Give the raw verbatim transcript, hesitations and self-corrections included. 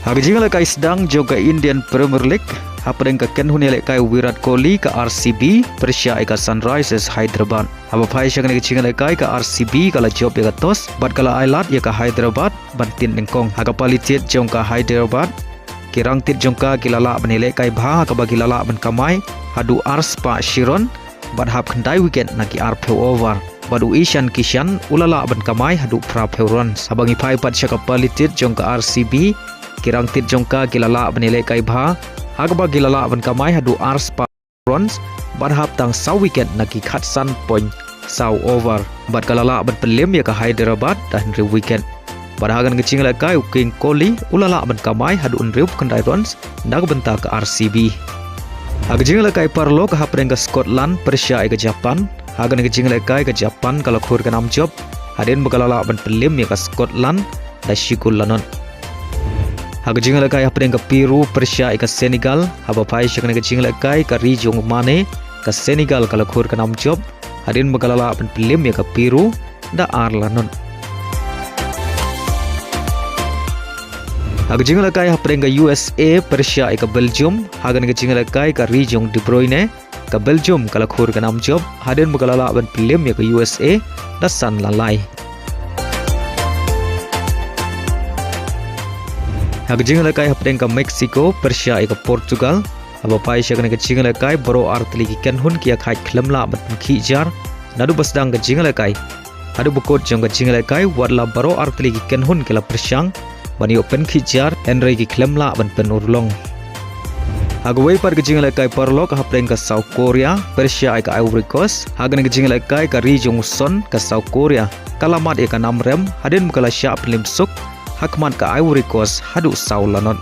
Ha ka jingïalehkai sdang jong ka Indian Premier League, hapdeng ka kynhun ïalehkai u Virat Kohli ka R C B pyrshah ïa ka Sunrisers Hyderabad. Haba phai sha kane ka jingïalehkai ka R C B ka la jop ïa ka toss bad ka la ailad ïa ka Hyderabad ban tied nyngkong. Ha ka pali tied jong ka Hyderabad, ki rangtied jong ka ki la lah ban ïalehkai bha ha kaba ki la lah ban kamai haduh ar spah shi run bad hap khyndai wicket na ki arphew over. Bad u Ishan Kishan u la lah ban kamai haduh phraphew runs. Haba ngi phai pat sha ka pali tied jong ka R C B, ki rangtied jong ka ki la lah ban ïalehkai bha ha kaba ki la lah ban kamai haduh ar spah runs bad hap tang saw wicket na ki khatsan point saw over. Bad ka la lah ban pynliem ïa ka Hyderabad da hynriew wicket. Bad ha kane ka jingïalehkai u King Kohli u la lah ban kamai haduh hynriewphew khyndai runs na ka bynta ka R C B. Ha ka jingïalehkai paralok, hapdeng ka Scotland pyrshah ïa ka Japan, ha kane ka jingïalehkai ka Japan ka la khur ka nam jop hadien ba ka la lah ban pynliem ïa ka Scotland da shi kol la nod. Ha ka jingïalehkai hapdeng ka Peru pyrshah ïa ka Senegal, haba phai sha kane ka jingïalehkai ka ri jong u Mane, ka Senegal ka la khur ka nam jop hadien ba ka la lah ban pynliem ïa ka Peru da ar la nod. Ha ka jingïalehkai hapdeng ka U S A pyrshah ïa ka Belgium, ha kane ka jingïalehkai ka ri jong De Bruyne, ka Belgium ka la khur ka nam jop hadien ba ka la lah ban pynliem ïa ka U S A da san la lai. Ha ka jingïalehkai hapdeng ka Mexico pyrshah ïa ka Portugal, haba phai sha kane ka jingïalehkai baroh artylli ki kynhun ki ïakhaid khlem lah ban pynkhih jar naduh ba sdang ka jingïalehkai haduh ba kut jong ka jingïalehkai, watla baroh artylli ki kynhun ki la pyrshang ban ïoh pynkhih jar hynrei ki khlem lah ban pynurlong. Ha kawei pat ka jingïalehkai paralok, hapdeng ka South Korea pyrshah ïa ka Ivory Coast, ha kane ka jingïalehkai ka ri jong u Son ka South Korea ka la mad ïa ka nam rem hadien ba ka la shah pynliem suk ha khmat ka Ivory Coast haduh saw la nod.